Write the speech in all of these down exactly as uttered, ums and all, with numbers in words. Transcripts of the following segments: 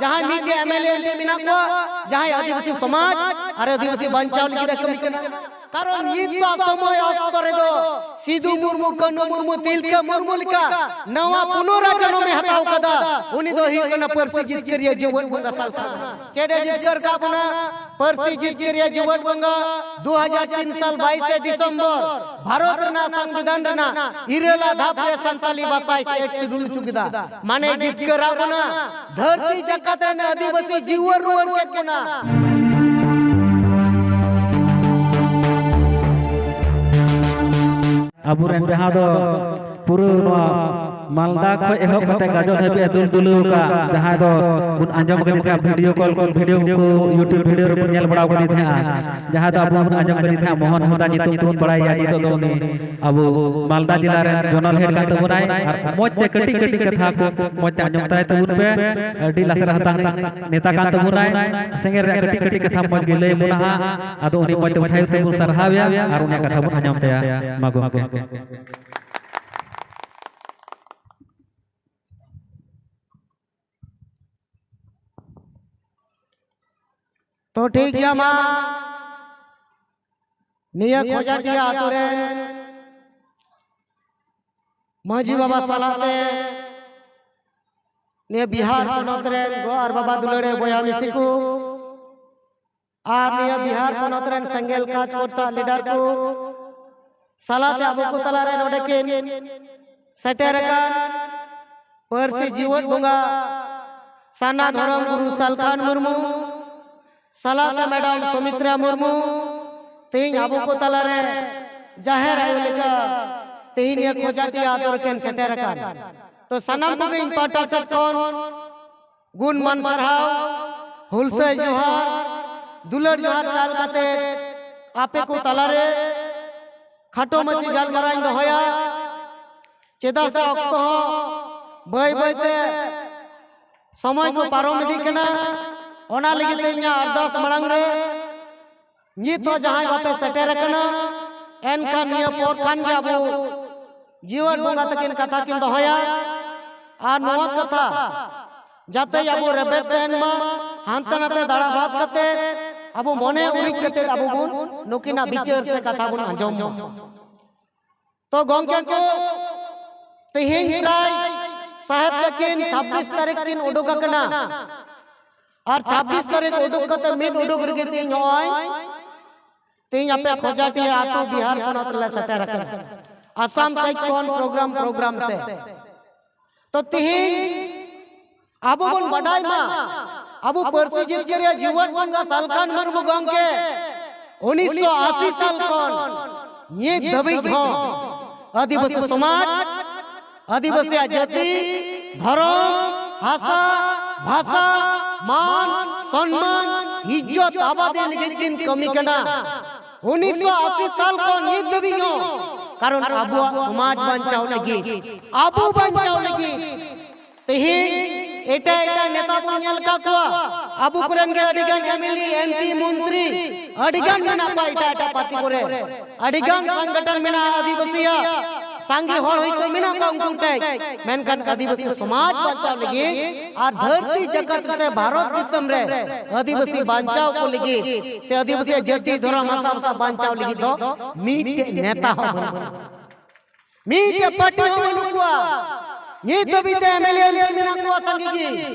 ᱡᱟᱦᱟᱸᱭ ᱢᱤᱫᱴᱮᱡ ᱮᱢᱮᱞᱮ ᱮᱢᱯᱤ ᱢᱮᱱᱟᱜ ᱠᱚᱣᱟ, ᱡᱟᱦᱟᱸᱭ ᱟᱹᱫᱤᱵᱟᱹᱥᱤ ᱥᱚᱢᱟᱡᱽ ᱟᱨ ᱟᱹᱫᱤᱵᱟᱹᱥᱤ ᱵᱟᱧᱪᱟᱣ ᱞᱟᱹᱜᱤᱫ ᱮ ᱠᱟᱹᱢᱤ ᱠᱟᱱᱟ᱾ ᱠᱟᱨᱚᱱ ᱱᱤᱛᱚᱜ ᱥᱚᱢᱚᱭ ᱚᱠᱛᱚ ᱨᱮᱫᱚ ᱥᱤᱫᱩ ᱢᱩᱨᱢᱩ, ᱠᱟᱹᱱᱦᱩ ᱢᱩᱨᱢᱩ, ᱛᱤᱞᱠᱟᱹ ᱢᱩᱨᱢᱩ ᱞᱮᱠᱟ ᱱᱟᱣᱟ ᱯᱩᱱᱚᱨᱟ ᱡᱚᱱᱚᱢ ᱮ ᱦᱟᱛᱟᱣ ᱠᱟᱫᱟ᱾ ᱩᱱᱤ ᱫᱚ ᱦᱩᱭᱩᱜ ᱠᱟᱱᱟ ᱯᱟᱹᱨᱥᱤ ᱡᱤᱛᱠᱟᱹᱨᱤᱭᱟᱹ ᱡᱤᱣᱮᱫ ᱵᱚᱸᱜᱟ ᱥᱟᱞᱠᱷᱟᱱ᱾ ᱪᱮᱫ ᱮ ᱡᱤᱛᱠᱟᱹᱨ ᱠᱟᱜ ᱵᱚᱱᱟ? ᱯᱟᱹᱨᱥᱤ ᱡᱤᱛᱠᱟᱹᱨᱤᱭᱟᱹ ᱡᱤᱣᱮᱫ ᱵᱚᱸᱜᱟ ᱫᱩ ᱦᱟᱡᱟᱨ ᱛᱤᱱ ᱥᱟᱞ ᱵᱟᱭᱤᱥᱮ ᱰᱤᱥᱮᱢᱵᱚᱨ ᱵᱷᱟᱨᱚᱛ ᱨᱮᱱᱟᱜ ᱥᱚᱝᱵᱤᱫᱷᱟᱱ ᱨᱮᱱᱟᱜ ᱤᱨᱟᱹᱞ ᱟᱜ ᱫᱷᱟᱯ ᱨᱮ ᱥᱟᱱᱛᱟᱞᱤ ᱵᱷᱟᱥᱟᱭ ᱥᱮᱴ ᱥᱤᱰᱩᱞ ᱦᱚᱪᱚ ᱠᱮᱫᱟ᱾ ᱢᱟᱱᱮ ᱡᱤᱛᱠᱟᱹᱨᱟᱜ ᱵᱚᱱᱟ ᱫᱷᱟᱹᱨᱛᱤ ᱡᱟᱠᱟᱛ ᱨᱮᱱ ᱟᱹᱫᱤᱵᱟᱹᱥᱤ ᱡᱤᱣᱟᱹ ᱨᱩᱣᱟᱹᱲ ᱠᱮᱫ ᱵᱚᱱᱟ᱾ ᱟᱵᱚᱨᱮᱱ ᱡᱟᱦᱟᱸ ᱫᱚ ᱯᱩᱨᱟᱹ ᱱᱚᱣᱟ ᱢᱟᱞᱫᱟ ᱠᱷᱚᱱ ᱮᱦᱚᱵ ᱠᱟᱛᱮ ᱜᱟᱡᱚᱞ ᱦᱟᱹᱵᱤᱡ ᱮ ᱫᱩᱞ ᱫᱩᱞᱟᱹᱣ ᱟᱠᱟᱫ, ᱡᱟᱦᱟᱸᱭ ᱫᱚ ᱵᱚᱱ ᱟᱸᱡᱚᱢ ᱠᱟᱫᱮ ᱛᱟᱦᱮᱸᱫ, ᱵᱷᱤᱰᱤᱭᱳ ᱠᱚᱞ, ᱵᱷᱤᱰᱤᱭᱳ ᱠᱚ YouTube ᱵᱷᱤᱰᱤᱭᱳ ᱨᱮᱵᱚᱱ ᱧᱮᱞ ᱵᱟᱲᱟ ᱠᱟᱫᱮ ᱛᱟᱦᱮᱸᱫᱼᱟ, ᱡᱟᱦᱟᱸᱭ ᱫᱚ ᱟᱵᱚ ᱵᱚᱱ ᱟᱸᱡᱚᱢ ᱠᱟᱫᱮ ᱛᱟᱦᱮᱸᱫ ᱢᱳᱦᱚᱱ ᱦᱚᱸᱫᱟ ᱧᱩᱛᱩᱢ ᱛᱮᱵᱚᱱ ᱵᱟᱲᱟᱭᱟ᱾ ᱱᱤᱛᱚᱜ ᱫᱚ ᱩᱱᱤ ᱟᱵᱚ ᱢᱟᱞᱫᱟ ᱡᱮᱞᱟ ᱨᱮᱱ ᱡᱚᱱᱚᱞ ᱦᱮᱰ ᱠᱟᱱ ᱛᱟᱵᱚᱱᱟᱭ᱾ ᱟᱨ ᱢᱚᱡᱽ ᱛᱮ ᱠᱟᱹᱴᱤᱡ ᱠᱟᱹᱴᱤᱡ ᱠᱟᱛᱷᱟ ᱠᱚ ᱢᱚᱡᱽ ᱛᱮ ᱟᱸᱡᱚᱢ ᱛᱟᱭ ᱛᱟᱵᱚᱱ ᱯᱮ᱾ ᱟᱹᱰᱤ ᱞᱟᱥᱮᱨ ᱦᱟᱛᱟᱝ ᱱᱮᱛᱟ ᱠᱟᱱ ᱛᱟᱵᱚᱱᱟᱭ᱾ ᱥᱮᱸᱜᱮᱞ ᱨᱮᱭᱟᱜ ᱠᱟᱹᱴᱤᱡ ᱠᱟᱹᱴᱤᱡ ᱠᱟᱛᱷᱟ ᱢᱚᱡᱽ ᱜᱮ ᱞᱟᱹᱭ ᱵᱚᱱᱟ ᱦᱟᱸᱜ᱾ ᱟᱫᱚ ᱩᱱᱤ ᱢᱚᱡᱽ ᱛᱮ ᱩᱴᱷᱟᱹᱣ ᱛᱮᱵᱚᱱ ᱥᱟᱨᱦᱟᱣᱮᱭᱟ ᱟᱨ ᱩᱱᱤᱭᱟᱜ ᱠᱟᱛᱷᱟ ᱵᱚᱱ ᱟᱸᱡᱚᱢ ᱛᱟᱭᱟ᱾ ᱢᱟ ᱜᱚᱢᱠᱮ᱾ ᱛᱚ ᱴᱷᱤᱠ ᱜᱮᱭᱟ, ᱢᱟ ᱱᱤᱭᱟᱹ ᱠᱷᱚᱡᱟᱴᱤᱭᱟ ᱟᱛᱳ ᱨᱮᱱ ᱢᱟᱹᱡᱷᱤ ᱵᱟᱵᱟ ᱥᱟᱞᱟᱜ ᱛᱮ ᱱᱤᱭᱟᱹ ᱵᱤᱦᱟᱨ ᱯᱚᱱᱚᱛ ᱨᱮᱱ ᱜᱚ ᱟᱨ ᱵᱟᱵᱟ ᱫᱩᱞᱟᱹᱲᱤᱭᱟᱹ ᱵᱚᱭᱦᱟ ᱢᱤᱥᱤ ᱠᱚ ᱟᱨ ᱱᱤᱭᱟᱹ ᱵᱤᱦᱟᱨ ᱯᱚᱱᱚᱛ ᱨᱮᱱ ᱥᱮᱸᱜᱮᱞ ᱠᱟᱡᱽᱠᱚᱨᱛᱟ ᱞᱤᱰᱟᱨ ᱠᱚ ᱥᱟᱞᱟᱜ ᱛᱮ ᱟᱵᱚ ᱠᱚ ᱛᱟᱞᱟᱨᱮ ᱱᱚᱰᱮ ᱠᱤᱱ ᱥᱮᱴᱮᱨ ᱟᱠᱟᱱ ᱯᱟᱹᱨᱥᱤ ᱡᱤᱣᱮᱫ ᱵᱚᱸᱜᱟ ᱥᱟᱨᱱᱟ ᱫᱷᱚᱨᱚᱢ ᱜᱩᱨᱩ ᱥᱟᱞᱠᱷᱟᱱ ᱢᱩᱨᱢᱩ ᱥᱟᱞᱟᱜ ᱛᱮ ᱢᱮᱰᱟᱢ ᱥᱩᱢᱤᱛᱨᱟ ᱢᱩᱨᱢᱩ ᱛᱮᱦᱮᱧ ᱟᱵᱚ ᱠᱚ ᱛᱟᱞᱟᱨᱮ ᱡᱟᱦᱮᱨ ᱟᱭᱳ ᱞᱮᱠᱟ ᱛᱮᱦᱮᱧ ᱱᱤᱭᱟᱹ ᱠᱷᱚᱡᱟᱴᱤᱭᱟ ᱟᱛᱳ ᱨᱮᱠᱤᱱ ᱥᱮᱴᱮᱨ ᱟᱠᱟᱱ᱾ ᱛᱚ ᱥᱟᱱᱟᱢ ᱠᱚᱜᱮ ᱤᱧ ᱯᱟᱦᱴᱟ ᱥᱮᱫ ᱠᱷᱚᱱ ᱜᱩᱱ ᱢᱟᱱ ᱥᱟᱨᱦᱟᱣ, ᱦᱩᱞᱥᱟᱹᱭ ᱡᱚᱦᱟᱨ, ᱫᱩᱞᱟᱹᱲ ᱡᱚᱦᱟᱨ ᱪᱟᱞ ᱠᱟᱛᱮ ᱟᱯᱮ ᱠᱚ ᱛᱟᱞᱟᱨᱮ ᱠᱷᱟᱴᱚ ᱢᱟᱹᱪᱷᱤ ᱜᱟᱞᱢᱟᱨᱟᱣ ᱤᱧ ᱫᱚᱦᱚᱭᱟ᱾ ᱪᱮᱫᱟᱜ ᱥᱮ ᱚᱠᱛᱚ ᱦᱚᱸ ᱵᱟᱹᱭ ᱵᱟᱹᱭ ᱛᱮ ᱥᱚᱢᱚᱭ ᱠᱚ ᱯᱟᱨᱚᱢ ᱤᱫᱤᱜ ᱠᱟᱱᱟ᱾ ᱚᱱᱟ ᱞᱟᱹᱜᱤᱫ ᱛᱮ ᱤᱧᱟᱹᱜ ᱟᱨᱫᱟᱥ ᱢᱟᱲᱟᱝ ᱨᱮ ᱱᱤᱛ ᱦᱚᱸ ᱡᱟᱦᱟᱸᱭ ᱵᱟᱯᱮ ᱥᱮᱴᱮᱨ ᱟᱠᱟᱱᱟ, ᱮᱱᱠᱷᱟᱱ ᱱᱤᱭᱟᱹ ᱯᱚᱨ ᱠᱷᱟᱱ ᱜᱮ ᱟᱵᱚ ᱡᱤᱣᱮᱫ ᱵᱚᱸᱜᱟ ᱛᱟᱹᱠᱤᱱ ᱠᱟᱛᱷᱟ ᱠᱤᱱ ᱫᱚᱦᱚᱭᱟ᱾ ᱟᱨ ᱱᱚᱣᱟ ᱠᱟᱛᱷᱟ ᱡᱟᱛᱮ ᱟᱵᱚ ᱨᱮᱵᱮᱫ ᱛᱟᱦᱮᱱ ᱢᱟ, ᱦᱟᱱᱛᱮ ᱱᱟᱛᱮ ᱫᱟᱬᱟ ᱵᱟᱫ ᱠᱟᱛᱮ ᱟᱵᱚ ᱢᱚᱱᱮ ᱩᱨᱤᱡ ᱠᱟᱛᱮ ᱟᱵᱚ ᱵᱚᱱ ᱱᱩᱠᱤᱱᱟᱜ ᱵᱤᱪᱟᱹᱨ ᱥᱮ ᱠᱟᱛᱷᱟ ᱵᱚᱱ ᱟᱸᱡᱚᱢ ᱢᱟ᱾ ᱛᱚ ᱜᱚᱢᱠᱮ ᱠᱚ, ᱛᱮᱦᱮᱧ ᱯᱨᱟᱭ ᱥᱟᱦᱮᱵ ᱛᱟᱹᱠᱤᱱ ᱪᱷᱟᱵᱵᱤᱥ ᱛᱟᱹᱨᱤᱠᱷ ᱠᱤᱱ ᱩᱰᱩᱠ ᱟᱠᱟᱱᱟ, ᱟᱨ ᱪᱷᱟᱵᱵᱤᱥ ᱛᱟᱹᱨᱤᱠᱷ ᱩᱰᱩᱠ ᱠᱟᱛᱮ ᱢᱤᱫ ᱩᱰᱩᱠ ᱨᱮᱜᱮ ᱛᱮᱦᱮᱧ ᱱᱚᱜᱼᱚᱭ ᱛᱮᱦᱮᱧ ᱟᱯᱮ ᱠᱷᱚᱡᱟᱴᱤᱭᱟᱹ ᱟᱹᱛᱩ ᱵᱤᱦᱟᱨ ᱯᱚᱱᱚᱛ ᱨᱮᱞᱮ ᱥᱮᱴᱮᱨ ᱟᱠᱟᱱᱟ᱾ ᱟᱥᱟᱢ ᱥᱮᱫ ᱠᱷᱚᱱ ᱯᱨᱳᱜᱨᱟᱢ ᱯᱨᱳᱜᱨᱟᱢ ᱛᱮ᱾ ᱛᱚ ᱛᱮᱦᱮᱧ ᱟᱵᱚ ᱵᱚᱱ ᱵᱟᱰᱟᱭ ᱢᱟ, ᱟᱵᱚ ᱯᱟᱹᱨᱥᱤ ᱡᱤᱛᱠᱟᱹᱨᱤᱭᱟᱹ ᱡᱤᱣᱮᱫ ᱵᱚᱸᱜᱟ ᱥᱟᱞᱠᱷᱟᱱ ᱢᱩᱨᱢᱩ ᱜᱚᱢᱠᱮ ᱩᱱᱤᱥᱥᱚ ᱟᱥᱤ ᱥᱟᱞ ᱠᱷᱚᱱ ᱱᱤᱛ ᱫᱷᱟᱹᱵᱤᱡ ᱦᱚᱸ ᱟᱹᱫᱤᱵᱟᱹᱥᱤ ᱥᱚᱢᱟᱡᱽ, ᱟᱹᱫᱤᱵᱟᱹᱥᱤᱭᱟᱜ ᱡᱟᱹᱛᱤ, ᱫᱷᱚᱨᱚᱢ, ᱦᱟᱥᱟ, ᱵᱷᱟᱥᱟ, ᱢᱟᱱ, ᱥᱚᱱᱢᱟᱱ, ᱤᱡᱽᱡᱚᱛ ᱟᱵᱟᱫᱤ ᱞᱟᱹᱜᱤᱫ ᱠᱤᱱ ᱠᱟᱹᱢᱤ ᱠᱟᱱᱟ᱾ ᱩᱱᱤᱥᱥᱚ ᱟᱥᱤ ᱥᱟᱞ ᱠᱷᱚᱱ ᱱᱤᱛ ᱫᱷᱟᱹᱵᱤᱡ ᱦᱚᱸ, ᱠᱟᱨᱚᱱ ᱟᱵᱚᱣᱟᱜ ᱥᱚᱢᱟᱡᱽ ᱵᱟᱧᱪᱟᱣ ᱞᱟᱹᱜᱤᱫ, ᱟᱵᱚ ᱵᱟᱧᱪᱟᱣ ᱞᱟᱹᱜᱤᱫ ᱛᱮᱦᱮᱧ ᱮᱴᱟᱜ ᱮᱴᱟᱜ ᱱᱮᱛᱟ ᱵᱚᱱ ᱧᱮᱞ ᱟᱠᱟᱫ ᱠᱚᱣᱟ, ᱟᱵᱚ ᱠᱚᱨᱮᱱ ᱜᱮ ᱟᱹᱰᱤ ᱜᱟᱱ M L A, M P, ᱢᱚᱱᱛᱨᱤ ᱟᱹᱰᱤ ᱜᱟᱱ ᱢᱮᱱᱟᱜ ᱠᱚᱣᱟ ᱮᱴᱟᱜ ᱮᱴᱟᱜ ᱯᱟᱨᱴᱤ ᱠᱚᱨᱮ, ᱟᱹᱰᱤ ᱜᱟᱱ ᱥᱚᱝᱜᱚᱴᱷᱚᱱ ᱢᱮᱱᱟᱜᱼᱟ ᱟᱹᱫᱤᱵᱟᱹᱥᱤᱭᱟᱜ, ᱥᱟᱸᱜᱮ ᱦᱚᱲ ᱦᱚᱭᱛᱳ ᱢᱮᱱᱟᱜ ᱠᱚᱣᱟ ᱩᱱᱠᱩ ᱴᱷᱮᱡ, ᱢᱮᱱᱠᱷᱟᱱ ᱟᱹᱫᱤᱵᱟᱹᱥᱤ ᱥᱚᱢᱟᱡᱽ ᱵᱟᱧᱪᱟᱣ ᱞᱟᱹᱜᱤᱫ ᱟᱨ ᱫᱷᱟᱹᱨᱛᱤ ᱡᱟᱠᱟᱛ ᱥᱮ ᱵᱷᱟᱨᱚᱛ ᱫᱤᱥᱚᱢ ᱨᱮ ᱟᱹᱫᱤᱵᱟᱹᱥᱤ ᱵᱟᱧᱪᱟᱣ ᱠᱚ ᱞᱟᱹᱜᱤᱫ ᱥᱮ ᱟᱹᱫᱤᱵᱟᱹᱥᱤ ᱡᱟᱹᱛᱤ ᱫᱷᱚᱨᱚᱢ ᱦᱟᱥᱟ ᱵᱷᱟᱥᱟ ᱵᱟᱧᱪᱟᱣ ᱞᱟᱹᱜᱤᱫ ᱫᱚ ᱢᱤᱫᱴᱮᱡ ᱱᱮᱛᱟ ᱦᱚᱸ ᱵᱟᱹᱱᱩᱜ ᱠᱚᱣᱟ᱾ ᱢᱤᱫᱴᱮᱡ ᱯᱟᱨᱴᱤ ᱦᱚᱸ ᱵᱟᱹᱱᱩᱜ ᱠᱚᱣᱟ᱾ ᱱᱤᱛ ᱫᱷᱟᱹᱵᱤᱡ ᱛᱮ M L A M P ᱢᱮᱱᱟᱜ ᱠᱚᱣᱟ ᱥᱟᱸᱜᱮ ᱜᱮ᱾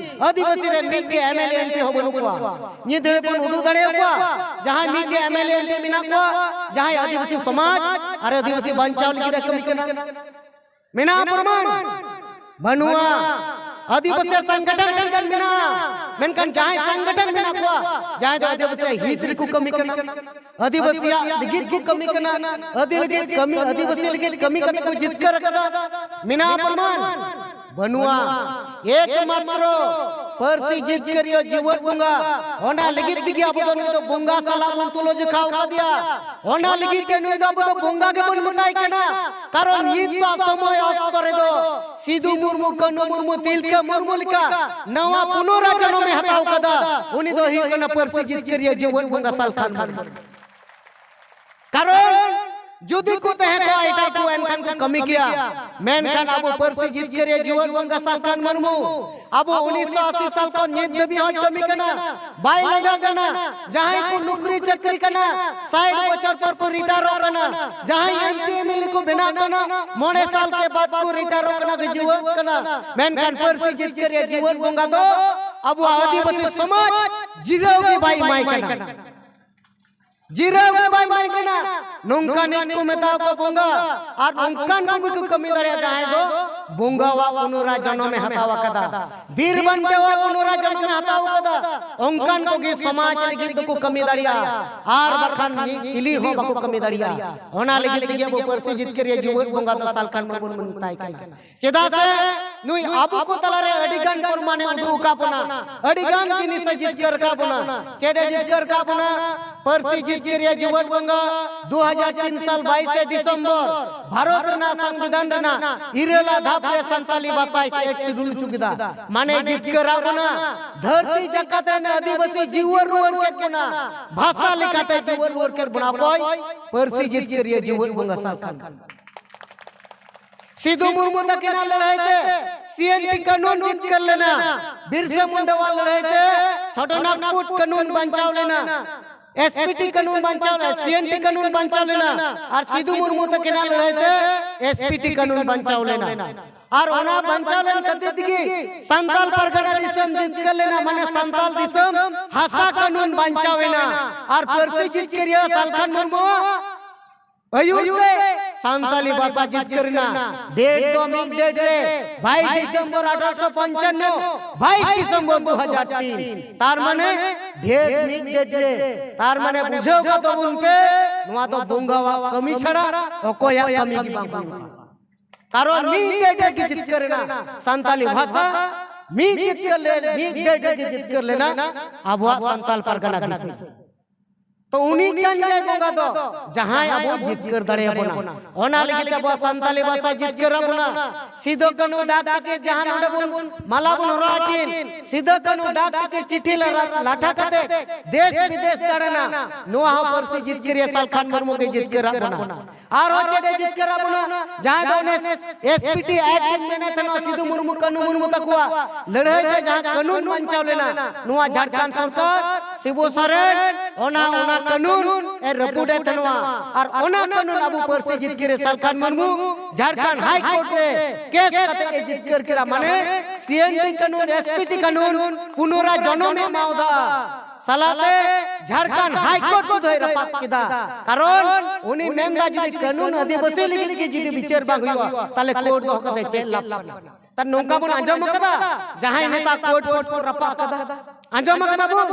ᱟᱹᱫᱤᱵᱟᱹᱥᱤ ᱨᱮᱱ ᱢᱤᱫᱴᱮᱡ M L A M P ᱦᱚᱸ ᱵᱟᱹᱱᱩᱜ ᱠᱚᱣᱟ᱾ ᱱᱤᱛ ᱫᱷᱟᱹᱵᱤᱡ ᱵᱚᱱ ᱩᱫᱩᱜ ᱫᱟᱲᱮᱭᱟᱠᱚᱣᱟ ᱡᱟᱦᱟᱸᱭ ᱢᱤᱫᱴᱮᱡ M L A M P ᱢᱮᱱᱟᱜ ᱠᱚᱣᱟ, ᱡᱟᱦᱟᱸᱭ ᱟᱹᱫᱤᱵᱟᱹᱥᱤ ᱥᱚᱢᱟᱡᱽ ᱟᱨ ᱟᱹᱫᱤᱵᱟᱹᱥᱤ ᱵᱟᱧᱪᱟᱣ ᱞᱟᱹᱜᱤᱫ ᱮ ᱠᱟᱹᱢᱤ ᱠᱟᱱᱟ᱾ ᱢᱮᱱᱟᱜᱼᱟ ᱯᱨᱚᱢᱟᱱ? ᱵᱟᱹᱱᱩᱜᱼᱟ᱾ ᱟᱹᱫᱤᱵᱟᱹᱥᱤ ᱥᱚᱝᱜᱚᱴᱷᱚᱱ ᱢᱮᱱᱠᱷᱟᱱ ᱢᱮᱱᱟᱜᱼᱟ, ᱢᱮᱱᱠᱷᱟᱱ ᱡᱟᱦᱟᱸᱭ ᱥᱚᱝᱜᱚᱴᱷᱚᱱ ᱢᱮᱱᱟᱜ ᱠᱚᱣᱟ, ᱡᱟᱦᱟᱸᱭ ᱫᱚ ᱟᱹᱫᱤᱵᱟᱹᱥᱤ ᱦᱤᱛ ᱨᱮᱠᱚ ᱠᱟᱹᱢᱤ ᱠᱟᱱᱟ, ᱟᱹᱫᱤᱵᱟᱹᱥᱤᱭᱟᱜ ᱞᱟᱹᱜᱤᱫ ᱠᱚ ᱠᱟᱹᱢᱤ ᱠᱟᱱᱟ, ᱟᱹᱫᱤ ᱞᱟᱹᱜᱤᱫ ᱠᱟᱹᱢᱤ, ᱟᱹᱫᱤᱵᱟᱹᱥᱤ ᱞᱟᱹᱜᱤᱫ ᱠᱟᱹᱢᱤ ᱠᱟᱛᱮ ᱠᱚ ᱡᱤᱛᱠᱟᱹᱨ ᱟᱠᱟᱫᱟ, ᱢᱮᱱᱟᱜᱼᱟ ᱯᱨᱚᱢᱟᱱ? ᱵᱟᱹᱱᱩᱜᱼᱟ᱾ ᱮᱠᱢᱟᱛᱨᱚ ᱯᱟᱹᱨᱥᱤ ᱡᱤᱛᱠᱟᱹᱨᱤᱭᱟᱹ ᱡᱤᱣᱮᱫ ᱵᱚᱸᱜᱟ, ᱚᱱᱟ ᱞᱟᱹᱜᱤᱫ ᱛᱮᱜᱮ ᱟᱵᱚ ᱫᱚ ᱱᱩᱭ ᱫᱚ ᱵᱚᱸᱜᱟ ᱥᱟᱞᱟᱜ ᱵᱚᱱ ᱛᱩᱞᱟᱹ ᱡᱚᱠᱷᱟᱣ ᱠᱟᱫᱮᱭᱟ᱾ ᱚᱱᱟ ᱞᱟᱹᱜᱤᱫ ᱛᱮ ᱱᱩᱭ ᱫᱚ ᱟᱵᱚ ᱫᱚ ᱵᱚᱸᱜᱟ ᱜᱮᱵᱚᱱ ᱢᱮᱛᱟᱭ ᱠᱟᱱᱟ᱾ ᱠᱟᱨᱚᱱ ᱱᱤᱛᱟᱜ ᱥᱚᱢᱚᱭ ᱚᱠᱛᱚ ᱨᱮᱫᱚ ᱥᱤᱫᱩ ᱢᱩᱨᱢᱩ, ᱠᱟᱹᱱᱦᱩ ᱢᱩᱨᱢᱩ, ᱛᱤᱞᱠᱟᱹ ᱢᱩᱨᱢᱩ ᱞᱮᱠᱟ ᱱᱟᱣᱟ ᱯᱩᱱᱚᱨᱟ ᱡᱚᱱᱚᱢᱮ ᱦᱟᱛᱟᱣ ᱠᱟᱫᱟ᱾ ᱩᱱᱤ ᱫᱚ ᱦᱩᱭᱩᱜ ᱠᱟᱱᱟ ᱯᱟᱹᱨᱥᱤ ᱡᱤᱛᱠᱟᱹᱨᱤᱭᱟᱹ ᱡᱤᱣᱮᱫ ᱵᱚᱸᱜᱟ ᱥᱟᱞᱠᱷᱟᱱ ᱢᱩᱨᱢᱩ᱾ ᱠᱟᱨᱚᱱ ᱡᱩᱫᱤ ᱠᱚ ᱛᱟᱦᱮᱸ ᱠᱚᱜᱼᱟ ᱮᱴᱟᱜ ᱠᱚ, ᱮᱱᱠᱷᱟᱱ ᱠᱚ ᱠᱟᱹᱢᱤ ᱠᱮᱭᱟ᱾ ᱢᱮᱱᱠᱷᱟᱱ ᱟᱵᱚ ᱯᱟᱹᱨᱥᱤ ᱡᱤᱛᱠᱟᱹᱨᱤᱭᱟᱹ ᱡᱤᱣᱮᱫ ᱵᱚᱸᱜᱟ ᱥᱟᱞᱠᱷᱟᱱ ᱢᱩᱨᱢᱩ, ᱟᱵᱚ ᱩᱱᱤᱥᱥᱚ ᱟᱥᱤ ᱥᱟᱞ ᱠᱷᱚᱱ ᱱᱤᱛ ᱫᱷᱟᱹᱵᱤᱡ ᱦᱚᱸᱭ ᱠᱟᱹᱢᱤ ᱠᱟᱱᱟ᱾ ᱵᱟᱭ ᱞᱟᱸᱜᱟ ᱠᱟᱱᱟ᱾ ᱡᱟᱦᱟᱸᱭ ᱠᱚ ᱱᱩᱠᱨᱤ ᱪᱟᱹᱠᱨᱤ ᱠᱟᱱᱟ, ᱥᱟᱭᱴ ᱵᱚᱪᱷᱚᱨ ᱯᱚᱨ ᱠᱚ ᱨᱤᱴᱟᱨᱚᱜ ᱠᱟᱱᱟ᱾ ᱡᱟᱦᱟᱸᱭ M P M L A ᱠᱚ ᱵᱮᱱᱟᱜ ᱠᱟᱱᱟ, ᱢᱚᱬᱮ ᱥᱟᱞ ᱠᱮ ᱵᱟᱫ ᱠᱚ ᱨᱤᱴᱟᱨᱚᱜ ᱠᱟᱱᱟ, ᱜᱨᱮᱡᱩᱣᱮᱴ ᱠᱟᱱᱟ᱾ ᱢᱮᱱᱠᱷᱟᱱ ᱯᱟᱹᱨᱥᱤ ᱡᱤᱛᱠᱟᱹᱨᱤᱭᱟᱹ ᱡᱤᱣᱮᱫ ᱵᱚᱸᱜᱟ ᱫᱚ ᱟᱵᱚᱣᱟᱜ ᱟᱹᱫᱤᱵᱟᱹᱥᱤ ᱥᱚᱢᱟᱡᱽ ᱡᱤᱨᱟᱹᱣ ᱜᱮ ᱵᱟᱭ ᱮᱢᱟᱭ ᱠᱟᱱᱟ᱾ ᱡᱤᱨᱟᱹᱣ ᱜᱮ ᱵᱟᱭ ᱮᱢᱟᱭ ᱠᱟᱱᱟ᱾ ᱱᱚᱝᱠᱟᱱᱤᱡ ᱠᱚ ᱢᱮᱛᱟ ᱠᱚ ᱵᱚᱸᱜᱟ, ᱟᱨ ᱚᱱᱠᱟᱱ ᱠᱚᱜᱮ ᱠᱚ ᱠᱟᱹᱢᱤ ᱫᱟᱲᱮᱭᱟᱜᱼᱟ, ᱡᱟᱦᱟᱸᱭ ᱫᱚ ᱵᱚᱸᱜᱟᱣᱟᱜ ᱯᱩᱱᱚᱨᱟ ᱡᱚᱱᱚᱢᱮ ᱦᱟᱛᱟᱣ ᱟᱠᱟᱫᱟ, ᱵᱤᱨ ᱵᱟᱱᱴᱟᱣᱟᱜ ᱯᱩᱱᱚᱨᱟ ᱡᱚᱱᱚᱢᱮ ᱦᱟᱛᱟᱣ ᱟᱠᱟᱫᱟ᱾ ᱚᱱᱠᱟᱱ ᱠᱚᱜᱮ ᱥᱚᱢᱟᱡᱽ ᱞᱟᱹᱜᱤᱫ ᱫᱚᱠᱚ ᱠᱟᱹᱢᱤ ᱫᱟᱲᱮᱭᱟᱜᱼᱟ, ᱟᱨ ᱵᱟᱠᱷᱟᱱ ᱪᱤᱞᱤ ᱦᱚᱸ ᱵᱟᱠᱚ ᱠᱟᱹᱢᱤ ᱫᱟᱲᱮᱭᱟᱜᱼᱟ᱾ ᱚᱱᱟ ᱞᱟᱹᱜᱤᱫ ᱛᱮᱜᱮ ᱟᱵᱚ ᱯᱟᱹᱨᱥᱤ ᱡᱤᱛᱠᱟᱹᱨᱤᱭᱟᱹ ᱡᱤᱣᱮᱫ ᱵᱚᱸᱜᱟ ᱫᱚ ᱥᱟᱞᱠᱷᱟᱱ ᱢᱩᱨᱢᱩ ᱵᱚᱱ ᱢᱮᱛᱟᱭ ᱠᱟᱱᱟ᱾ ᱪᱮᱫᱟᱜ ᱥᱮ ᱱᱩᱭ ᱟᱵᱚ ᱠᱚ ᱛᱟᱞᱟᱨᱮ ᱟᱹᱰᱤ ᱜᱟᱱ ᱯᱨᱚᱢᱟᱱᱮ ᱩᱫᱩᱜ ᱟᱠᱟᱫ ᱵᱚᱱᱟ, ᱟᱹᱰᱤ ᱜᱟᱱ ᱡᱤᱱᱤᱥᱮ ᱡᱤᱛᱠᱟᱹᱨ ᱟᱠᱟᱫ ᱵᱚᱱᱟ᱾ ᱪᱮᱫ ᱮ ᱡᱤᱛᱠᱟᱹᱨ ᱟᱠᱟᱫ ᱵᱚᱱᱟ? ᱯᱟᱹᱨᱥᱤ ᱡᱤᱛᱠᱟᱹᱨᱤᱭᱟᱹ ᱡᱤᱣᱮᱫ ᱵᱚᱸᱜᱟ ᱫᱩ ᱦᱟᱡᱟᱨ ᱛᱤᱱ ᱥᱟᱞ ᱵᱟᱭᱤᱥᱮ ᱰᱤᱥᱮᱢᱵᱚᱨ ᱵᱷᱟᱨᱚᱛ ᱨᱮᱱᱟᱜ ᱥᱚᱝᱵᱤᱫᱷᱟᱱ ᱨᱮᱱᱟᱜ ᱤᱨᱟᱹᱞ ᱟᱜ ᱫᱷᱟᱯ ᱨᱮ ᱥᱟᱱᱛᱟᱞᱤ ᱵᱷᱟᱥᱟᱭ ᱮᱰ ᱥᱤᱰᱩᱞ ᱦᱚᱪᱚ ᱠᱮᱫᱟ᱾ ᱢᱟᱱᱮ ᱡᱤᱛᱠᱟᱹᱨ ᱟᱵᱚᱱᱟ, ᱫᱷᱟᱹᱨᱛᱤ ᱡᱟᱠᱟᱛ ᱨᱮᱱ ᱟᱹᱫᱤᱵᱟᱹᱥᱤ ᱡᱤᱣᱟᱹ ᱨᱩᱣᱟᱹᱲ ᱠᱮᱫ ᱵᱚᱱᱟ, ᱵᱷᱟᱥᱟ ᱞᱮᱠᱟᱛᱮ ᱡᱤᱣᱟᱹ ᱨᱩᱣᱟᱹᱲ ᱠᱮᱫ ᱵᱚᱱᱟ᱾ ᱚᱠᱚᱭ? ᱯᱟᱹᱨᱥᱤ ᱡᱤᱛᱠᱟᱹᱨᱤᱭᱟᱹ ᱡᱤᱣᱮᱫ ᱵᱚᱸᱜᱟ ᱥᱟᱞᱠᱷᱟᱱ᱾ ᱥᱤᱫᱩ ᱢᱩᱨᱢᱩ ᱛᱟᱹᱠᱤᱱᱟᱜ ᱞᱟᱹᱲᱦᱟᱹᱭ ᱛᱮ, ᱥᱤ ᱮᱱ ᱴᱤ ᱠᱟᱹᱱᱩᱱ ᱡᱤᱛᱠᱟᱹᱨ ᱞᱮᱱᱟ᱾ ᱵᱤᱨᱥᱟ ᱢᱩᱱᱰᱟᱣᱟᱜ ᱞᱟᱹᱲᱦᱟᱹᱭ ᱛᱮ, ᱪᱷᱳᱴᱚ ᱱᱟᱜᱽᱯᱩᱨ ᱠᱟᱹᱱᱩᱱ ᱵᱟᱧᱪᱟᱣ ᱞᱮᱱᱟ᱾ ᱮᱥ ᱯᱤ ᱴᱤ ᱠᱟᱹᱱᱩᱱ ᱵᱟᱧᱪᱟᱣ ᱞᱮᱱᱟ, ᱥᱤ ᱮᱱ ᱴᱤ ᱠᱟᱹᱱᱩᱱ ᱵᱟᱧᱪᱟᱣ ᱞᱮᱱᱟ᱾ ᱟᱨ ᱥᱤᱫᱩ ᱢᱩᱨᱢᱩ ᱛᱟᱹᱠᱤᱱᱟᱜ ᱞᱟᱹᱲᱦᱟᱹᱭ ᱛᱮ ᱮᱥ ᱯᱤ ᱴᱤ ᱠᱟᱹᱱᱩᱱ ᱵᱟᱧᱪᱟᱣ ᱞᱮᱱᱟ᱾ ᱟᱨ ᱚᱱᱟ ᱵᱟᱧᱪᱟᱣ ᱞᱮᱱ ᱠᱷᱟᱹᱛᱤᱨ ᱛᱮᱜᱮ ᱥᱟᱱᱛᱟᱞ ᱯᱟᱨᱜᱟᱱᱟ ᱫᱤᱥᱚᱢ ᱡᱤᱛᱠᱟᱹᱨ ᱞᱮᱱᱟ, ᱢᱟᱱᱮ ᱥᱟᱱᱛᱟᱞ ᱫᱤᱥᱚᱢ ᱦᱟᱥᱟ ᱠᱟᱹᱱᱩᱱ ᱵᱟᱧᱪᱟᱣ ᱮᱱᱟ᱾ ᱟᱨ ᱯᱟᱹᱨᱥᱤ ᱡᱤᱛᱠᱟᱹᱨᱤᱭᱟᱹ ᱥᱟᱞᱠᱷᱟᱱ ᱢᱩᱨᱢᱩᱣᱟᱜ ᱟᱹᱭᱩᱨ ᱛᱮ ᱥᱟᱱᱛᱟᱞᱤ ᱵᱷᱟᱥᱟ ᱡᱤᱛᱠᱟᱹᱨ ᱮᱱᱟ᱾ ᱰᱮᱴ ᱫᱚ ᱢᱤᱫ ᱰᱮᱴ ᱨᱮ, ᱵᱟᱭᱤᱥ ᱰᱤᱥᱮᱢᱵᱚᱨ ᱟᱴᱷᱟᱨᱚᱥᱚ ᱯᱚᱧᱪᱟᱱᱱᱚ, ᱵᱟᱭᱤᱥ ᱰᱤᱥᱮᱢᱵᱚᱨ ᱫᱩ ᱦᱟᱡᱟᱨ ᱛᱤᱱ᱾ ᱛᱟᱨ ᱢᱟᱱᱮ ᱰᱮᱴ ᱢᱤᱫ ᱰᱮᱴ ᱨᱮ, ᱛᱟᱨ ᱢᱟᱱᱮ ᱵᱩᱡᱷᱟᱹᱣ ᱠᱟᱜ ᱛᱟᱵᱚᱱ ᱯᱮ, ᱱᱚᱣᱟ ᱫᱚ ᱵᱚᱸᱜᱟᱣᱟᱜ ᱠᱟᱹᱢᱤ ᱪᱷᱟᱲᱟ ᱚᱠᱚᱭᱟᱜ ᱠᱟᱹᱢᱤ ᱜᱮ ᱵᱟᱝ ᱦᱩᱭᱩᱜᱼᱟ᱾ ᱠᱟᱨᱚᱱ ᱢᱤᱫ ᱰᱮᱴ ᱨᱮᱜᱮ ᱡᱤᱛᱠᱟᱹᱨ ᱮᱱᱟ ᱥᱟᱱᱛᱟᱞᱤ ᱵᱷᱟᱥᱟ, ᱢᱤᱫ ᱡᱤᱛᱠᱟᱹᱨ ᱞᱮ, ᱢᱤᱫ ᱰᱮᱴ ᱨᱮᱜᱮ ᱡᱤᱛᱠᱟᱹᱨ ᱞᱮᱱᱟ ᱟᱵᱚᱣᱟᱜ ᱥᱟᱱᱛᱟᱞ ᱯᱟᱨᱜᱟᱱᱟ ᱫᱤᱥᱚᱢ᱾ ᱛᱚ ᱩᱱᱤ ᱠᱟᱱ ᱜᱮᱭᱟᱭ ᱵᱚᱸᱜᱟ ᱫᱚ, ᱡᱟᱦᱟᱸᱭ ᱟᱵᱚ ᱡᱤᱛᱠᱟᱹᱨ ᱫᱟᱲᱮᱭᱟᱵᱚᱱᱟ᱾ ᱚᱱᱟ ᱞᱟᱹᱜᱤᱫ ᱛᱮ ᱟᱵᱚᱣᱟᱜ ᱥᱟᱱᱛᱟᱞᱤ ᱵᱷᱟᱥᱟ ᱡᱤᱛᱠᱟᱹᱨ ᱟᱵᱚᱱᱟ᱾ ᱥᱤᱫᱩ ᱠᱟᱹᱱᱦᱩ ᱰᱟᱠ ᱴᱤᱠᱤᱴ ᱡᱟᱦᱟᱸ ᱱᱚᱰᱮ ᱵᱚᱱ ᱢᱟᱞᱟ ᱵᱚᱱ ᱦᱚᱨᱚᱜ ᱟᱹᱠᱤᱱ, ᱥᱤᱫᱩ ᱠᱟᱹᱱᱦᱩ ᱰᱟᱠ ᱴᱤᱠᱤᱴ ᱪᱤᱴᱷᱤ ᱞᱟ-, ᱞᱟᱴᱷᱟ ᱠᱟᱛᱮ ᱫᱮᱥ ᱵᱤᱫᱮᱥ ᱫᱟᱬᱟᱱᱟ, ᱱᱚᱣᱟ ᱦᱚᱸ ᱯᱟᱹᱨᱥᱤ ᱡᱤᱛᱠᱟᱹᱨᱤᱭᱟᱹ ᱥᱟᱞᱠᱷᱟᱱ ᱢᱩᱨᱢᱩ ᱜᱮ ᱡᱤᱛᱠᱟᱹᱨᱟᱜ ᱵᱚᱱᱟ᱾ ᱟᱨᱦᱚᱸ ᱪᱮᱫ ᱮ ᱡᱤᱛᱠᱟᱹᱨᱟᱜ ᱵᱚᱱᱟ? ᱡᱟᱦᱟᱸ ᱫᱚ ᱚᱱᱮ ᱮᱥ ᱯᱤ ᱴᱤ ᱟᱭᱤᱱ ᱢᱮᱱᱮᱫ ᱛᱟᱦᱮᱱᱟ, ᱥᱤᱫᱩ ᱢᱩᱨᱢᱩ, ᱠᱟᱹᱱᱦᱩ ᱢᱩᱨᱢᱩ ᱛᱟᱠᱚᱣᱟᱜ ᱞᱟᱹᱲᱦᱟᱹᱭ ᱛᱮ ᱡᱟᱦᱟᱸ ᱠᱟᱹᱱᱩᱱ ᱵᱟᱧᱪᱟᱣ ᱞᱮᱱᱟ, ᱱᱚᱣᱟ ᱡᱷᱟᱲᱠᱷᱚᱸᱰ ᱥᱚᱨᱠᱟᱨ, ᱥᱤᱵᱩ ᱥᱚᱨᱮᱱ, ᱚᱱᱟ, ᱚᱱᱟ ᱠᱟᱹᱱᱩᱱ ᱮ ᱨᱟᱹᱯᱩᱫ ᱮᱫ ᱛᱟᱦᱮᱱᱟ᱾ ᱟᱨ ᱚᱱᱟ ᱠᱟᱹᱱᱩᱱ ᱟᱵᱚ ᱯᱟᱹᱨᱥᱤ ᱡᱤᱛᱠᱟᱹᱨᱤᱭᱟᱹ ᱥᱟᱞᱠᱷᱟᱱ ᱢᱩᱨᱢᱩ ᱡᱷᱟᱲᱠᱷᱚᱸᱰ ᱦᱟᱭ ᱠᱳᱨᱴ ᱨᱮ ᱠᱮᱥ ᱠᱟᱛᱮ ᱮ ᱡᱤᱛᱠᱟᱹᱨ ᱠᱮᱫᱟ᱾ ᱢᱟᱱᱮ ᱥᱤ ᱮᱱ ᱴᱤ ᱠᱟᱹᱱᱩᱱ, ᱮᱥ ᱯᱤ ᱴᱤ ᱠᱟᱹᱱᱩᱱ ᱯᱩᱱᱚᱨᱟ ᱡᱚᱱᱚᱢ ᱮ ᱮᱢᱟᱣᱫᱟ᱾ ᱥᱟᱞᱟᱛᱮ ᱡᱷᱟᱲᱠᱷᱚᱸᱰ ᱦᱟᱭ ᱠᱳᱨᱴ ᱥᱩᱫᱷᱟᱹᱭ ᱨᱟᱯᱟᱜ ᱠᱮᱫᱟ᱾ ᱠᱟᱨᱚᱱ ᱩᱱᱤ ᱢᱮᱱᱫᱟ, ᱡᱩᱫᱤ ᱠᱟᱹᱱᱩᱱ ᱟᱹᱫᱤᱵᱟᱹᱥᱤ ᱞᱟᱹᱜᱤᱫ ᱜᱮ ᱡᱩᱫᱤ ᱵᱤᱪᱟᱹᱨ ᱵᱟᱝ ᱦᱩᱭᱩᱜᱼᱟ, ᱛᱟᱦᱞᱮ ᱠᱳᱨᱴ ᱫᱚᱦᱚ ᱠᱟᱛᱮ ᱪᱮᱫ ᱞᱟᱵᱷ ᱠᱟᱱᱟ? ᱛᱟᱦᱞᱮ ᱱᱚᱝᱠᱟ ᱵᱚᱱ ᱟᱸᱡᱚᱢ ᱟᱠᱟᱫᱟ, ᱡᱟᱦᱟᱸᱭ ᱱᱮᱛᱟ ᱠᱳᱨᱴ ᱠᱳᱨᱴ ᱠᱚ ᱨᱟᱯᱟᱜ ᱟᱠᱟᱫᱟ᱾ ᱟᱸᱡᱚᱢ ᱟᱠᱟᱫᱟ ᱵᱚᱱ?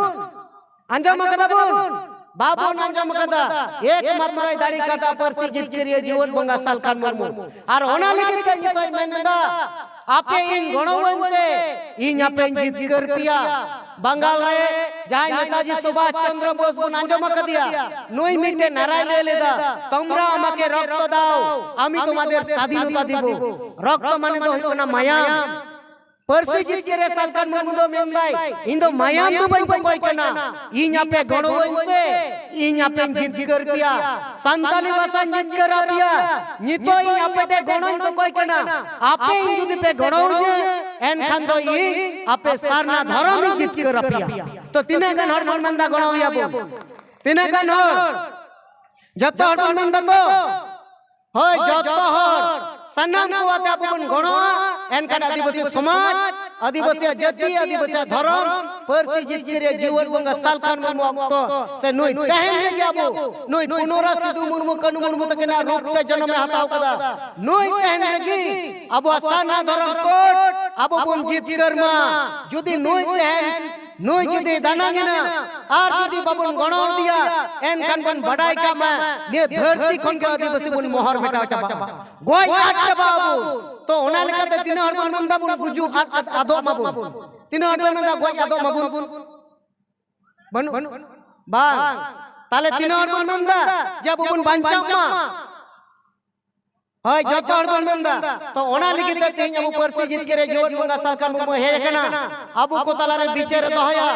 ᱟᱸᱡᱚᱢ ᱟᱠᱟᱫᱟ ᱵᱚᱱ? ᱵᱟᱵᱚᱱ ᱟᱸᱡᱚᱢ ᱟᱠᱟᱫᱟ᱾ ᱮᱠᱢᱟᱛᱨᱚᱭ ᱫᱟᱲᱮ ᱠᱟᱫᱟ ᱯᱟᱹᱨᱥᱤ ᱡᱤᱛᱠᱟᱹᱨᱤᱭᱟᱹ ᱡᱤᱭᱚᱱ ᱵᱚᱸᱜᱟ ᱥᱟᱞᱠᱷᱟᱱ ᱢᱩᱨᱢᱩ᱾ ᱟᱨ ᱚᱱᱟ ᱞᱟᱹᱜᱤᱫ ᱛᱮ ᱱᱤᱛᱚᱜ ᱢᱮᱱ ᱮᱫᱟ, ᱟᱯᱮ ᱤᱧ ᱜᱚᱲᱚᱣᱟᱹᱧ ᱯᱮ, ᱤᱧ ᱟᱯᱮᱧ ᱡᱤᱛᱠᱟᱹᱨ ᱯᱮᱭᱟ᱾ ᱵᱟᱝᱜᱟᱞ ᱨᱮ ᱡᱟᱦᱟᱸᱭ ᱱᱮᱛᱟᱡᱤ ᱥᱩᱵᱷᱟᱥ ᱪᱚᱱᱫᱨᱚ ᱵᱳᱥ ᱵᱚᱱ ᱟᱸᱡᱚᱢ ᱟᱠᱟᱫᱮᱭᱟ, ᱱᱩᱭ ᱢᱤᱫᱴᱮᱱ ᱱᱟᱨᱟᱭ ᱞᱟᱹᱭ ᱞᱮᱫᱟ, "তোমরা আমাকে রক্ত দাও, আমি তোমাদের স্বাধীনতা দিব।" রক্ত মানে ᱫᱚ ᱦᱩᱭᱩᱜ ᱠᱟᱱᱟ ᱢᱟᱭᱟᱢ᱾ ᱯᱟᱹᱨᱥᱤ ᱡᱤᱛᱠᱟᱹᱨᱤᱭᱟᱹ ᱥᱟᱞᱠᱷᱟᱱ ᱢᱩᱨᱢᱩ ᱫᱚ ᱢᱮᱱᱫᱟᱭ, "ᱤᱧ ᱫᱚ ᱢᱟᱭᱟᱢ ᱫᱚ ᱵᱟᱹᱧ ᱠᱚᱠᱚᱭ ᱠᱟᱱᱟ, ᱤᱧ ᱟᱯᱮ ᱜᱚᱲᱚᱣᱟᱹᱧ ᱯᱮ, ᱤᱧ ᱟᱯᱮᱧ ᱡᱤᱛᱠᱟᱹᱨ ᱯᱮᱭᱟ, ᱥᱟᱱᱛᱟᱞᱤ ᱵᱷᱟᱥᱟᱧ ᱡᱤᱛᱠᱟᱹᱨ ᱟᱯᱮᱭᱟ᱾ ᱱᱤᱛᱚᱜ ᱤᱧ ᱟᱯᱮ ᱴᱷᱮᱱ ᱜᱚᱲᱚᱧ ᱠᱚᱠᱚᱭ ᱠᱟᱱᱟ, ᱟᱯᱮ ᱤᱧ ᱡᱩᱫᱤ ᱯᱮ ᱜᱚᱲᱚᱣᱟᱹᱧᱟ, ᱮᱱᱠᱷᱟᱱ ᱫᱚ ᱤᱧ ᱟᱯᱮ ᱥᱟᱨᱱᱟ ᱫᱷᱚᱨᱚᱢ ᱤᱧ ᱡᱤᱛᱠᱟᱹᱨ ᱟᱯᱮᱭᱟ᱾" ᱛᱚ ᱛᱤᱱᱟᱹᱜ ᱜᱟᱱ ᱦᱚᱲ ᱵᱚᱱ ᱢᱮᱱᱫᱟ ᱜᱚᱲᱚᱣᱟᱹᱧ ᱟᱵᱚᱱ? ᱛᱤᱱᱟᱹᱜ ᱜᱟᱱ ᱦᱚᱲ? ᱡᱚᱛᱚ ᱦᱚᱲ ᱵᱚᱱ ᱢᱮᱱᱫᱟ ᱛᱚ? ᱦᱳᱭ, ᱡᱚᱛᱚ ᱦᱚᱲ, ᱥᱟᱱᱟᱢ ᱠᱚ ᱟᱛᱮ ᱟᱵᱚ ᱵᱚᱱ ᱜᱚᱲᱚᱜᱼᱟ, ᱮᱱᱠᱷᱟᱱ ᱟᱹᱫᱤᱵᱟᱹᱥᱤ ᱥᱚᱢᱟᱡᱽ, ᱟᱹᱫᱤᱵᱟᱹᱥᱤᱭᱟᱜ ᱡᱟᱹᱛᱤ, ᱟᱹᱫᱤᱵᱟᱹᱥᱤᱭᱟᱜ ᱫᱷᱚᱨᱚᱢ, ᱯᱟᱹᱨᱥᱤ ᱡᱤᱛᱠᱟᱹᱨᱤᱭᱟᱹ ᱡᱤᱭᱚᱱ ᱵᱚᱸᱜᱟ ᱥᱟᱞᱠᱷᱟᱱ ᱢᱩᱨᱢᱩ ᱚᱠᱛᱚ ᱥᱮ ᱱᱩᱭ ᱛᱟᱦᱮᱱ ᱨᱮᱜᱮ ᱟᱵᱚ, ᱱᱩᱭ ᱯᱩᱱᱚᱨᱟ ᱥᱤᱫᱩ ᱢᱩᱨᱢᱩ, ᱠᱟᱹᱱᱩ ᱢᱩᱨᱢᱩ ᱛᱟᱹᱠᱤᱱᱟᱜ ᱨᱩᱯ ᱛᱮ ᱡᱚᱱᱚᱢ ᱮ ᱦᱟᱛᱟᱣ ᱠᱟᱫᱟ, ᱱᱩᱭ ᱛᱟᱦᱮᱱ ᱨᱮᱜᱮ ᱟᱵᱚᱣᱟᱜ ᱥᱟᱨᱱᱟ ᱫᱷᱚᱨᱚᱢ ᱠᱳᱰ ᱟᱵᱚ ᱵᱚᱱ ᱡᱤᱛᱠᱟᱹᱨ ᱢᱟ᱾ ᱡᱩᱫᱤ ᱱᱩᱭ ᱛᱟᱦᱮᱱ ᱱᱩᱭ ᱡᱩᱫᱤ ᱫᱟᱱᱟᱝ ᱮᱱᱟ ᱟᱨ ᱡᱩᱫᱤ ᱵᱟᱵᱚᱱ ᱜᱚᱲᱚ ᱟᱫᱮᱭᱟ, ᱮᱱᱠᱷᱟᱱ ᱵᱚᱱ ᱵᱟᱰᱟᱭ ᱠᱟᱜ ᱢᱟ, ᱱᱤᱭᱟᱹ ᱫᱷᱟᱹᱨᱛᱤ ᱠᱷᱚᱱ ᱜᱮ ᱟᱹᱫᱤᱵᱟᱹᱥᱤ ᱵᱚᱱ ᱢᱚᱦᱚᱨ ᱢᱮᱴᱟᱣ ᱪᱟᱵᱟᱜᱼᱟ᱾ ᱜᱚᱡ ᱟᱫ ᱪᱟᱵᱟᱜ ᱟᱵᱚ᱾ ᱛᱚ ᱚᱱᱟ ᱞᱮᱠᱟᱛᱮ ᱛᱤᱱᱟᱹᱜ ᱦᱚᱲ ᱵᱚᱱ ᱢᱮᱱᱫᱟ ᱵᱚᱱ ᱜᱩᱡᱩᱜ ᱟᱫ, ᱟᱫ, ᱟᱫᱚᱜ ᱢᱟᱵᱚᱱ? ᱛᱤᱱᱟᱹᱜ ᱦᱚᱲ ᱵᱚᱱ ᱢᱮᱱᱫᱟ ᱜᱚᱡ ᱟᱫᱚᱜ ᱢᱟᱵᱚᱱ? ᱵᱟᱹᱱᱩᱜ? ᱵᱟᱝ᱾ ᱛᱟᱦᱞᱮ ᱛᱤᱱᱟᱹᱜ ᱦᱚᱲ ᱵᱚᱱ ᱢᱮᱱᱫᱟ ᱡᱮ ᱟᱵᱚ ᱵᱚᱱ ᱵᱟᱧᱪᱟᱜ ᱢᱟ? ᱦᱳᱭ, ᱡᱚᱛᱚ ᱦᱚᱲ ᱵᱚᱱ ᱢᱮᱱᱫᱟ᱾ ᱛᱚ ᱚᱱᱟ ᱞᱟᱹᱜᱤᱫ ᱛᱮ ᱛᱮᱦᱮᱧ ᱟᱵᱚ ᱯᱟᱹᱨᱥᱤ ᱡᱤᱛᱠᱟᱹᱨᱤᱭᱟᱹ ᱡᱤᱣᱮᱫ ᱵᱚᱸᱜᱟ ᱥᱟᱞᱠᱷᱟᱱ ᱢᱩᱨᱢᱩ ᱦᱮᱡ ᱟᱠᱟᱱᱟ ᱟᱵᱚ ᱠᱚ ᱛᱟᱞᱟᱨᱮ ᱵᱤᱪᱟᱹᱨ ᱮ ᱫᱚᱦᱚᱭᱟ᱾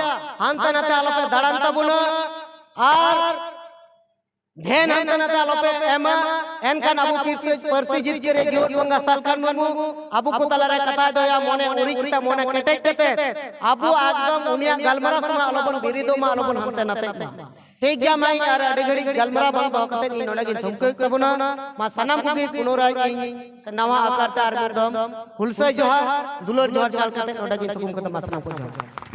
ᱦᱟᱱᱛᱮ ᱱᱟᱛᱮ ᱟᱞᱚᱯᱮ ᱫᱟᱬᱟᱱ ᱛᱟᱵᱚᱱᱟ ᱟᱨ ᱫᱷᱮᱱ ᱦᱟᱱᱛᱮ ᱱᱟᱛᱮ ᱟᱞᱚᱯᱮ ᱮᱢᱟ᱾ ᱮᱱᱠᱷᱟᱱ ᱟᱵᱚ ᱯᱟᱹᱨᱥᱤ, ᱯᱟᱹᱨᱥᱤ ᱡᱤᱛᱠᱟᱹᱨᱤᱭᱟᱹ ᱡᱤᱣᱮᱫ ᱵᱚᱸᱜᱟ ᱥᱟᱞᱠᱷᱟᱱ ᱢᱩᱨᱢᱩ ᱟᱵᱚ ᱠᱚ ᱛᱟᱞᱟᱨᱮ ᱠᱟᱛᱷᱟᱭ ᱫᱚᱦᱚᱭᱟ, ᱢᱚᱱᱮ ᱩᱨᱤᱡ ᱠᱟᱛᱮ, ᱢᱚᱱᱮ ᱠᱮᱴᱮᱡ ᱠᱟᱛᱮ ᱟᱵᱚ ᱮᱠᱫᱚᱢ ᱩᱱᱤᱭᱟᱜ ᱜᱟᱞᱢᱟᱨᱟᱣ ᱥᱚᱢᱚᱭ ᱟᱞᱚᱵᱚᱱ ᱵᱤᱨᱤᱫᱚᱜ ᱢᱟ, ᱟᱞᱚᱵᱚᱱ ᱦᱟᱱᱛᱮ ᱱᱟᱛᱮᱜ ᱢᱟ᱾ ᱴᱷᱤᱠ ᱜᱮᱭᱟ, ᱢᱟ ᱤᱧ ᱟᱨ ᱟᱹᱰᱤ ᱜᱷᱟᱹᱲᱤᱡ ᱜᱟᱞᱢᱟᱨᱟᱣ ᱵᱟᱝ ᱫᱚᱦᱚ ᱠᱟᱛᱮ ᱤᱧ ᱱᱚᱰᱮ ᱜᱤᱧ ᱛᱷᱩᱢᱠᱟᱹᱣ ᱠᱮᱫ ᱵᱚᱱᱟ᱾ ᱢᱟ ᱥᱟᱱᱟᱢ ᱠᱚᱜᱮ ᱯᱩᱱᱚᱨᱟᱭ ᱤᱧ ᱱᱟᱣᱟ ᱟᱠᱟᱨ ᱛᱮ ᱟᱨ ᱢᱤᱫ ᱫᱚᱢ ᱦᱩᱞᱥᱟᱹᱭ ᱡᱚᱦᱟᱨ, ᱫᱩᱞᱟᱹᱲ ᱡᱚᱦᱟᱨ ᱪᱟᱞ ᱠᱟᱛᱮ ᱱᱚᱰᱮ ᱜᱤᱧ ᱛᱷᱩᱠᱩᱢ ᱠᱟᱫᱟ᱾ ᱢᱟ ᱥᱟᱱᱟᱢ ᱠᱚ ᱡᱚᱦᱟᱨ᱾